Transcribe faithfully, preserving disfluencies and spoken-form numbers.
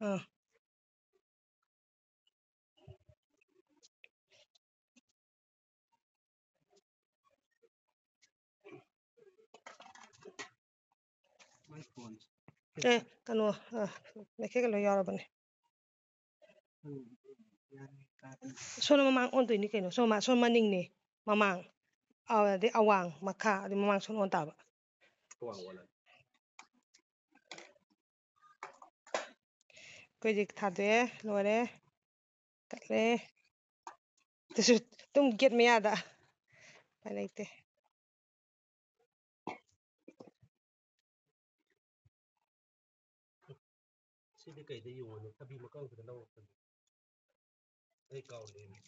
ꯑꯥ꯫ ꯑꯦ, ꯀꯩꯅꯣ, ꯑ, ꯃꯩꯈꯦꯠꯀ ꯂꯣꯏ ꯌꯥꯎꯔꯕꯅꯦ꯫ ꯁꯣꯝꯗ ꯃꯃꯥꯡ ꯑꯣꯟꯗꯣꯏꯅꯤ ꯀꯩꯅꯣ꯫ ꯁꯣꯝ ꯃ-, ꯁꯣꯝ ꯃꯅꯤꯡꯅꯦ, ꯃꯃꯥꯡ꯫ ꯑ, ꯑꯗꯩ ꯑꯋꯥꯡ, ꯃꯈꯥ, ꯑꯗꯩ ꯃꯃꯥꯡ ꯁꯣꯝ ꯑꯣꯟ ꯇꯥꯕ꯫ ꯑꯩꯈꯣꯏꯗꯤ ꯊꯥꯗꯣꯛꯑꯦ, ꯂꯣꯏꯔꯦ, ꯀꯠꯂꯦ꯫ ꯑꯗꯨꯁꯨ ꯑꯗꯨꯝ gate ꯃꯌꯥꯗ꯫ ꯎꯄꯥꯏ ꯂꯩꯇꯦ꯫ ꯁꯤꯗꯤ ꯀꯩꯗ ꯌꯣꯟꯒꯦ? ꯊꯕꯤ ꯃꯀꯛ ꯈꯛꯇ ꯂꯧꯔꯛꯄꯅꯤ꯫ ꯑꯩ ꯀꯥꯎꯔꯦꯅꯦ꯫